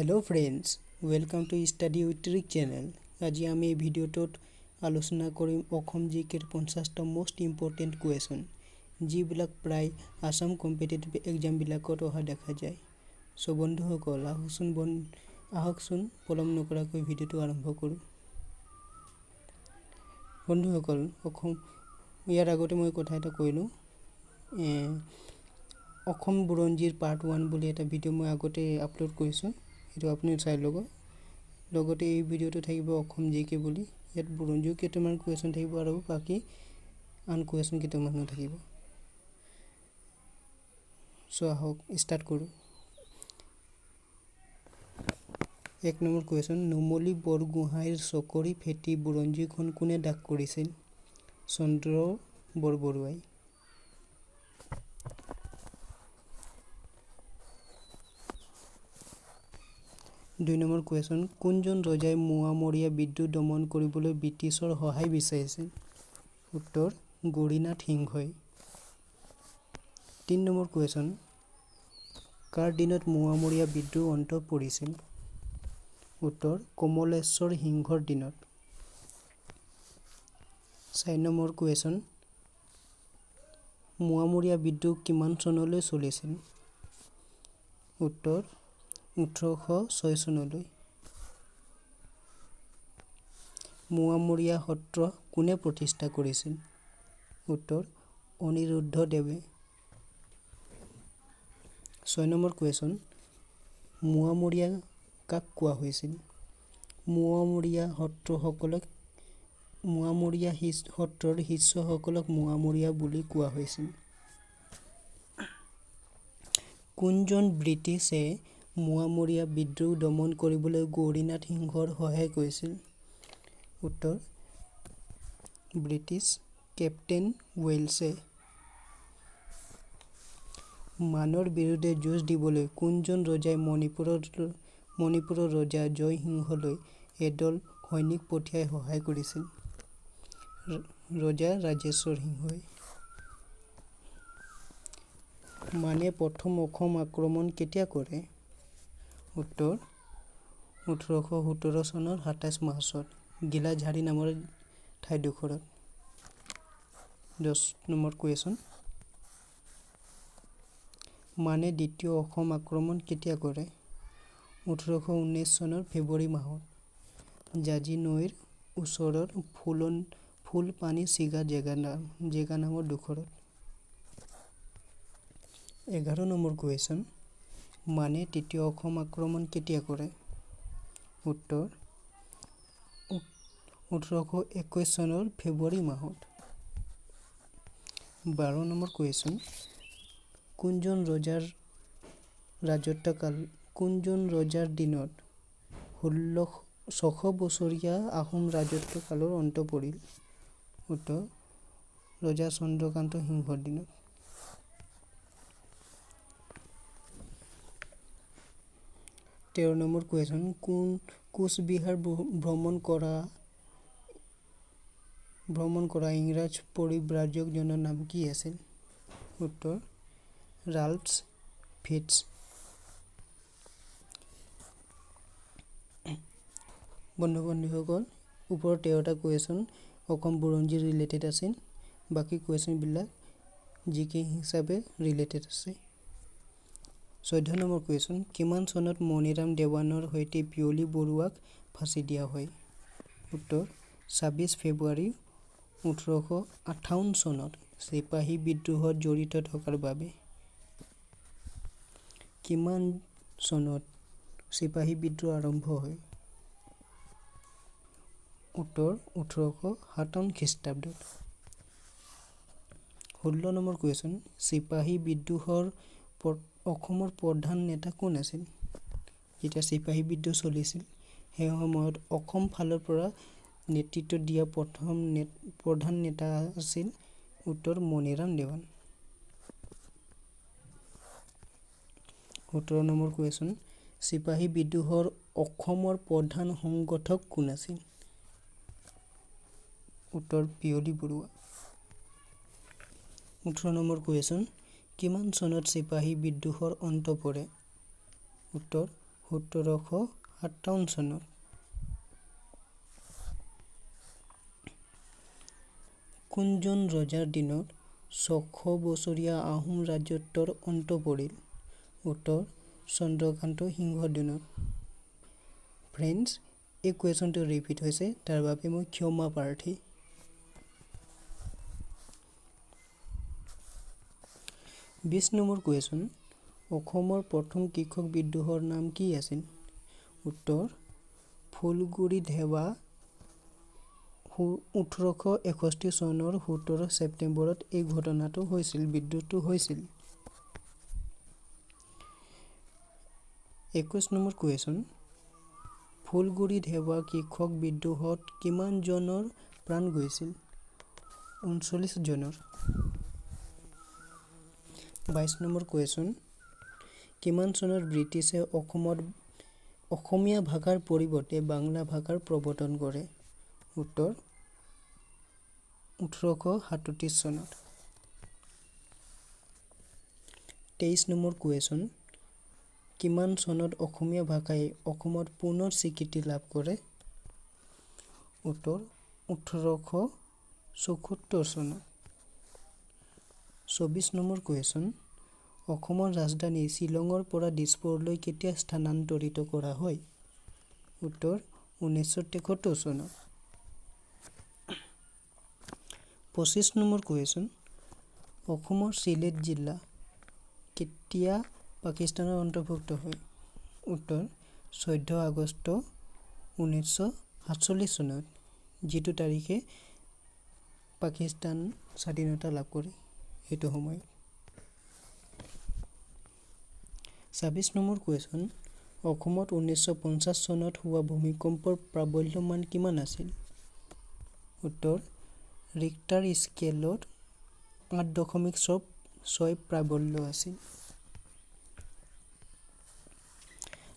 Hello friends, welcome to Study with Trick channel. আজি আমি এই ভিডিঅ'টোত আলোচনা কৰিম অসম জি কেৰ 50টা মষ্ট ইম্পৰ্টেণ্ট কুৱেশ্যন, যিবিলাক প্ৰায় আছাম কম্পিটিটিভ এক্সামবিলাকত অহা দেখা যায়। চ' বন্ধুসকল, আহকচোন পলম নকৰাকৈ ভিডিঅ'টো আৰম্ভ কৰোঁ। বন্ধুসকল, অসম ইয়াৰ আগতে মই কথা এটা কৈ লওঁ। অসম বুৰঞ্জীৰ পাৰ্ট 1 বুলি এটা ভিডিঅ' মই আগতে আপলোড কৰিছোঁ, সেইটো আপুনি চাই ল'ব। লগতে এই ভিডিঅ'টো থাকিব অসম জি কে বুলি, ইয়াত বুৰঞ্জীও কেইটামান কুৱেশ্যন থাকিব আৰু বাকী আন কুৱেশ্যন কেইটামানো থাকিব। চ' আহক ষ্টাৰ্ট কৰোঁ। 1 নম্বৰ কুৱেশ্যন, নুমলী বৰগোহাঁইৰ চকৰি ফেটি বুৰঞ্জীখন কোনে দাগ কৰিছিল? চন্দ্ৰ বৰবৰুৱাই। 2 নম্বৰ কুৱেশ্যন, কোনজন ৰজাই মোৱামৰীয়া বিদ্ৰোহ দমন কৰিবলৈ ব্ৰিটিছৰ সহায় বিচাৰিছিল? উত্তৰ, গৌৰীনাথ সিংহই। 3 নম্বৰ কুৱেশ্যন, কাৰ দিনত মোৱামৰীয়া বিদ্ৰোহ অন্ত পৰিছিল? উত্তৰ, কমলেশ্বৰ সিংহৰ দিনত। 4 নম্বৰ কুৱেশ্যন, মোৱামৰীয়া বিদ্ৰোহ কিমান চনলৈ চলিছিল? উত্তৰ, 1806 চনলৈ। মোৱামৰীয়া সত্ৰ কোনে প্ৰতিষ্ঠা কৰিছিল? উত্তৰ, অনিৰুদ্ধ দেৱে। 6 নম্বৰ কুৱেশ্যন, মোৱামৰীয়া কাক কোৱা হৈছিল? মোৱামৰীয়া সত্ৰৰ শিষ্যসকলক মোৱামৰীয়া বুলি কোৱা হৈছিল। কোনজন ব্ৰিটিছে মোৱামৰীয়া বিদ্ৰোহ দমন কৰিবলৈ গৌৰীনাথ সিংহৰ সহায় কৰিছিল? উত্তৰ, ব্ৰিটিছ কেপ্টেইন ৱেলছে। মানৰ বিৰুদ্ধে যুঁজ দিবলৈ কোনজন ৰজাই মণিপুৰৰ ৰজা জয়সিংহলৈ এদল সৈনিক পঠিয়াই সহায় কৰিছিল? ৰজা ৰাজেশ্বৰ সিংহই। মানে প্ৰথম অসম আক্ৰমণ কেতিয়া কৰে? উত্তৰ, 1817 চনৰ 27 মাৰ্চত গিলাঝাৰী নামৰ ঠাইডোখৰত। 10 নম্বৰ কুৱেশ্যন, মানে দ্বিতীয় অসম আক্ৰমণ কেতিয়া কৰে? 1819 চনৰ ফেব্ৰুৱাৰী মাহত জাঁজী নৈৰ ওচৰৰ ফুলপানী ছিগা জেগা নামৰ ডোখৰত। 11 নম্বৰ কুৱেশ্যন, মানে তৃতীয় অসম আক্ৰমণ কেতিয়া কৰে? উত্তৰ, 1821 চনৰ ফেব্ৰুৱাৰী মাহত। 12 নম্বৰ কুৱেশ্যন, কোনজন ৰজাৰ দিনত 600 বছৰীয়া আহোম ৰাজত্বকালৰ অন্ত পৰিল? উত্তৰ, ৰজা চন্দ্ৰকান্ত সিংহৰ দিনত। 13 নম্বৰ কুৱেশ্যন, কোচবিহাৰ ভ্ৰমণ কৰা ইংৰাজ পৰিব্ৰাজকজনৰ নাম কি আছিল? উত্তৰ, ৰাল্ফ ফিটছ। বন্ধু বান্ধৱীসকল, ওপৰৰ 13টা কুৱেশ্যন অসম বুৰঞ্জী ৰিলেটেড আছিল, বাকী কুৱেশ্যনবিলাক জি কে হিচাপে ৰিলেটেড আছে। 14 নম্বৰ কুৱেশ্যন, কিমান চনত মণিৰাম দেৱানৰ সৈতে পিয়লি বৰুৱাক ফাঁচি দিয়া হয়? উত্তৰ, 26 ফেব্ৰুৱাৰী 1858 চনত চিপাহী বিদ্ৰোহত জড়িত থকাৰ বাবে। কিমান চনত চিপাহী বিদ্ৰোহ আৰম্ভ হয়? উত্তৰ, 1857 খ্ৰীষ্টাব্দত। 16 নম্বৰ কুৱেশ্যন, চিপাহী বিদ্ৰোহৰ অসমৰ প্ৰধান নেতা কোন আছিল? যেতিয়া চিপাহী বিদ্ৰোহ চলিছিল সেই সময়ত অসম ফালৰ পৰা নেতৃত্ব দিয়া প্ৰধান নেতা আছিল? উত্তৰ, মণিৰাম দেৱান। 17 নম্বৰ কুৱেশ্যন, চিপাহী বিদ্ৰোহৰ অসমৰ প্ৰধান সংগঠক কোন আছিল? উত্তৰ, পিয়লি বৰুৱা। 18 নম্বৰ কুৱেশ্যন, কিমান চনত চিপাহী বিদ্ৰোহৰ অন্ত পৰে? উত্তৰ, 1757 চনত। কোনজন ৰজাৰ দিনত 600 বছৰীয়া আহোম ৰাজত্বৰ অন্ত পৰিল? উত্তৰ চন্দ্ৰকান্ত সিংহৰ দিনত। ফ্ৰেণ্ডছ, এই কুৱেশ্যনটো ৰিপিট হৈছে, তাৰ বাবে মই ক্ষমা প্ৰাৰ্থী। 20 নম্বৰ কুৱেশ্যন, অসমৰ প্ৰথম কৃষক বিদ্ৰোহৰ নাম কি আছিল? উত্তৰ ফুলগুৰি ধেৱা। 1861 চনৰ 17 ছেপ্টেম্বৰত এই ঘটনাটো হৈছিল, বিদ্ৰোহটো হৈছিল। 21 নম্বৰ কুৱেশ্যন, ফুলগুৰি ধেৱা কৃষক বিদ্ৰোহত কিমানজনৰ প্ৰাণ গৈছিল? 39 জনৰ। 22 নম্বৰ কুৱেশ্যন, কিমান চনত ব্ৰিটিছে অসমত অসমীয়া ভাষাৰ পৰিৱৰ্তে বাংলা ভাষাৰ প্ৰৱৰ্তন কৰে? উত্তৰ 1837 চনত। 23 নম্বৰ কুৱেশ্যন, কিমান চনত অসমীয়া ভাষাই অসমত পুনৰ স্বীকৃতি লাভ কৰে? উত্তৰ 1874 চনত। 24 নম্বৰ কুৱেশ্যন, অসমৰ ৰাজধানী শ্বিলঙৰ পৰা দিছপুৰলৈ কেতিয়া স্থানান্তৰিত কৰা হয়? উত্তৰ 1973 চনত। 25 নম্বৰ কুৱেশ্যন, অসমৰ চিলেট জিলা কেতিয়া পাকিস্তানৰ অন্তৰ্ভুক্ত হয়? উত্তৰ 14 আগষ্ট 1947 চনত, যিটো তাৰিখে পাকিস্তান স্বাধীনতা লাভ কৰে সেইটো সময়ত। 26 নম্বৰ কুৱেশ্যন, অসমত 1950 চনত হোৱা ভূমিকম্পৰ প্ৰাবল্যমান কিমান আছিল? উত্তৰ ৰিক্টাৰ স্কেলত 8.6 প্ৰাবল্য আছিল।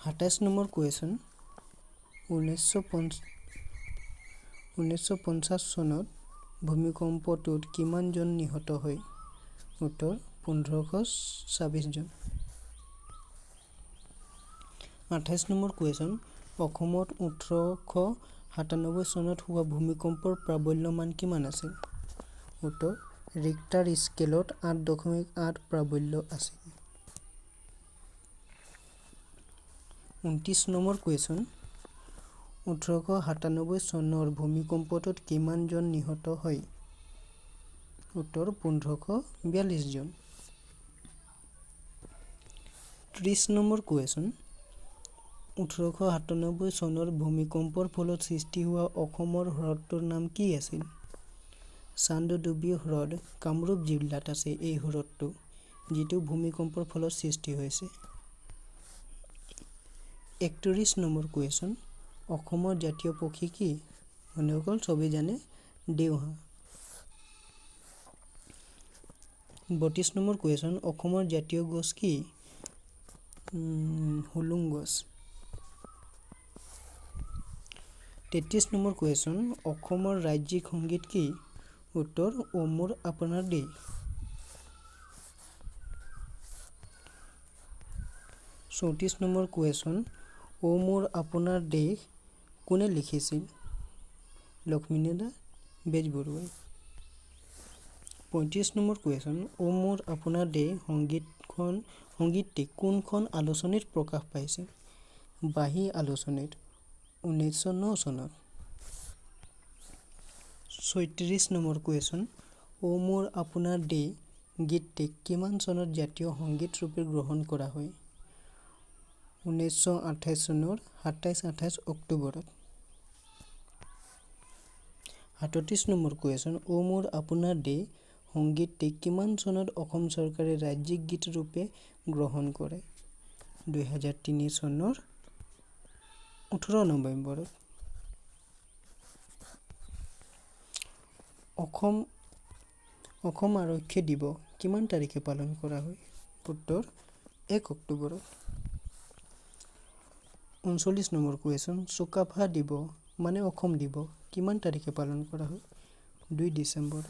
27 নম্বৰ কুৱেশ্যন, 1950 চনত ভূমিকম্পটোত কিমানজন নিহত হয়? উত্তৰ 1526 জন। 28 নম্বৰ কুৱেশ্যন, অসমত 1897 চনত হোৱা ভূমিকম্পৰ প্ৰাবল্যমান কিমান আছিল? উত্তৰ ৰিক্টাৰ স্কেলত 8.8 প্ৰাবল্য আছিল। 29 নম্বৰ কুৱেশ্যন, 1897 চনৰ ভূমিকম্পটোত কিমানজন নিহত হয়? উত্তৰ 1542 জন। 30 নম্বৰ কুৱেশ্যন, 1897 চনৰ ভূমিকম্পৰ ফলত সৃষ্টি হোৱা অসমৰ হ্ৰদটোৰ নাম কি আছিল? চান্দডুবি হ্ৰদ, কামৰূপ জিলাত আছে এই হ্ৰদটো, যিটো ভূমিকম্পৰ ফলত সৃষ্টি হৈছে। 31 নম্বৰ কুৱেশ্যন, অসমৰ জাতীয় পক্ষী কি? বন্ধুসকল চবেই জানে দেওহাঁহ। 32 নম্বৰ কুৱেশ্যন, অসমৰ জাতীয় গছ কি? হুলুং গছ। 33 নম্বৰ কুৱেশ্যন, অসমৰ ৰাজ্যিক সংগীত কি? উত্তৰ অ' মোৰ আপোনাৰ দেশ। 34 নম্বৰ কুৱেশ্যন, অ' মোৰ আপোনাৰ দেশ কোনে লিখিছিল? লক্ষ্মীনাথ বেজবৰুৱাই। 35 নম্বৰ কুৱেশ্যন, অ' মোৰ আপোনাৰ দেশ সংগীতটি কোনখন আলোচনীত প্ৰকাশ পাইছিল? বাঁহী আলোচনীত, 1909 চনত। 36 নম্বৰ কুৱেশ্যন, অ' মোৰ আপোনাৰ দেশ গীতটি কিমান চনত জাতীয় সংগীত ৰূপে গ্ৰহণ কৰা হয়? 1928 চনৰ 27-28 অক্টোবৰত। 37 নম্বৰ কুৱেশ্যন, অ' মোৰ আপোনাৰ দেশ সংগীতটি কিমান চনত অসম চৰকাৰে ৰাজ্যিক গীত ৰূপে গ্ৰহণ কৰে? 2003 চনৰ 18 নৱেম্বৰত। অসম আৰক্ষী দিৱস কিমান তাৰিখে পালন কৰা হয়? উত্তৰ 1 অক্টোবৰত। 39 নম্বৰ কুৱেশ্যন, চুকাফা দিৱস মানে অসম দিৱস কিমান তাৰিখে পালন কৰা হয়? 2 ডিচেম্বৰত।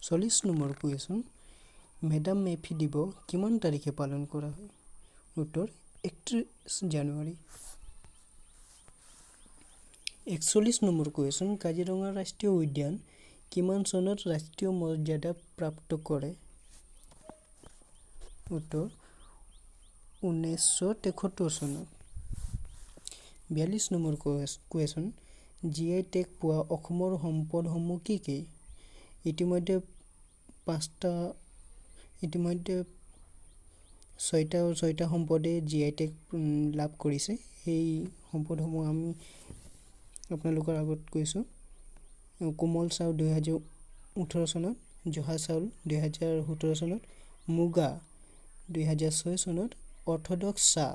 40 নম্বৰ কুৱেশ্যন, মেডাম মেফি দিৱস কিমান তাৰিখে পালন কৰা হয়? উত্তৰ 31 জানুৱাৰী। 41 নম্বৰ কুৱেশ্যন, কাজিৰঙা ৰাষ্ট্ৰীয় উদ্যান কিমান চনত ৰাষ্ট্ৰীয় মৰ্যাদা প্ৰাপ্ত কৰে? উত্তৰ, 1973 চনত। 42 number question, G I tag পোৱা অসমৰ সম্পদসমূহ কি কি? ইতিমধ্যে পাঁচটা, ইতিমধ্যে ছয়টা সম্পদে জি I tag লাভ কৰিছে। সেই সম্পদসমূহ আমি আপোনালোকৰ আগত কৈছোঁ। কোমল চাউল 2018 চনত, জহা চাউল 2017 চনত, মুগা 2006 চনত, অৰ্থডক্স চাহ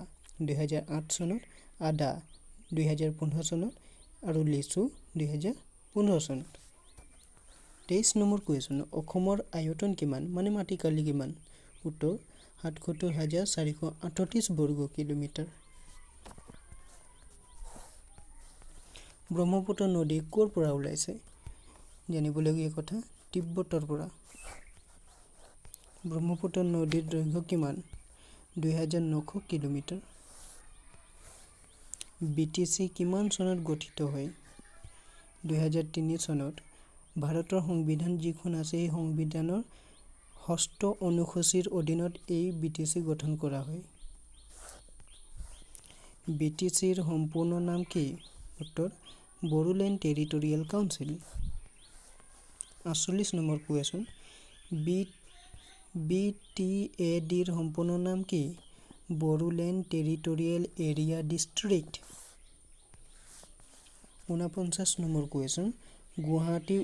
2008 চনত, আদা 2015 চনত আৰু লিচু 2015 চনত। 23 নম্বৰ কুৱেশ্যন, অসমৰ আয়তন কিমান, মানে মাটিকালি কিমান? উত্তৰ, 77,438 বৰ্গ কিলোমিটাৰ। ব্ৰহ্মপুত্ৰ নদী ক'ৰ পৰা ওলাইছে? জানিবলগীয়া কথা, তিব্বতৰ পৰা। ব্ৰহ্মপুত্ৰ নদীৰ দৈৰ্ঘ্য কিমান? 2900 কিলোমিটাৰ। বি টি চি কিমান চনত গঠিত হয়? 2003 চনত। ভাৰতৰ সংবিধান যিখন আছে, সেই সংবিধানৰ ষষ্ঠ অনুসূচীৰ অধীনত এই বি টি চি গঠন কৰা হয়। বি টি চিৰ সম্পূৰ্ণ নাম কি? উত্তৰ, বড়োলেণ্ড টেৰিটৰিয়েল কাউন্সিল। 48 নম্বৰ কুৱেশ্যন, বি টি এ ডিৰ সম্পূৰ্ণ নাম কি? Bodoland territorial area district. 49 নম্বৰ কুৱেশ্যন, গুৱাহাটী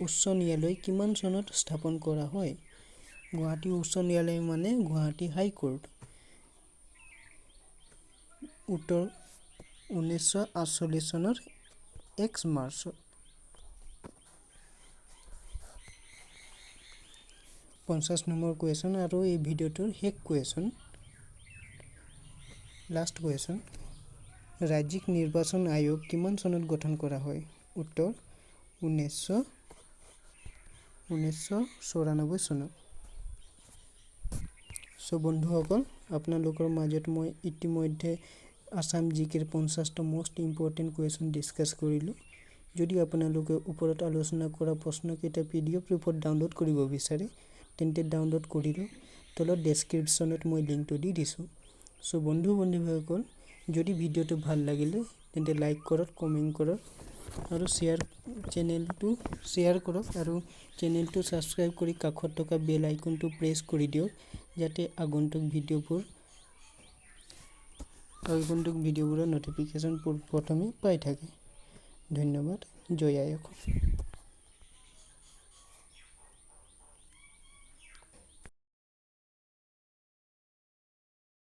উচ্চ ন্যায়ালয় কিমান চনত স্থাপন কৰা হয়? গুৱাহাটী উচ্চ ন্যায়ালয় মানে গুৱাহাটী হাইকোৰ্ট। উত্তৰ, 1948 চনৰ 1 মাৰ্চত। 50 নম্বৰ কুৱেশ্যন আৰু এই ভিডিঅ'টোৰ শেষ কুৱেশ্যন, লাষ্ট কুৱেশ্যন, ৰাজ্যিক নিৰ্বাচন আয়োগ কিমান চনত গঠন কৰা হয়? উত্তৰ, 1994 চনত। বন্ধুসকল, আপোনালোকৰ মাজত মই ইতিমধ্যে আছাম জি কেৰ 50টা মষ্ট ইম্পৰ্টেণ্ট কুৱেশ্যন ডিছকাছ কৰিলোঁ। যদি আপোনালোকে ওপৰত আলোচনা কৰা প্ৰশ্নকেইটা পি ডি এফ ৰূপত ডাউনলোড কৰিব বিচাৰে, তেন্তে ডাউনলোড কৰি লওক। তলত ডেছক্ৰিপশ্যনত মই লিংকটো দি দিছোঁ। বন্ধু বান্ধৱীসকল, যদি ভিডিঅ'টো ভাল লাগিলে তেন্তে লাইক কৰক, কমেণ্ট কৰক আৰু চেনেলটো শ্বেয়াৰ কৰক আৰু চেনেলটো ছাবস্ক্ৰাইব কৰি কাষত থকা বেল আইকনটো প্ৰেছ কৰি দিয়ক, যাতে আগন্তুক ভিডিঅ'বোৰৰ ন'টিফিকেশ্যন প্ৰথমে পাই থাকে। ধন্যবাদ। জয় আই অসম।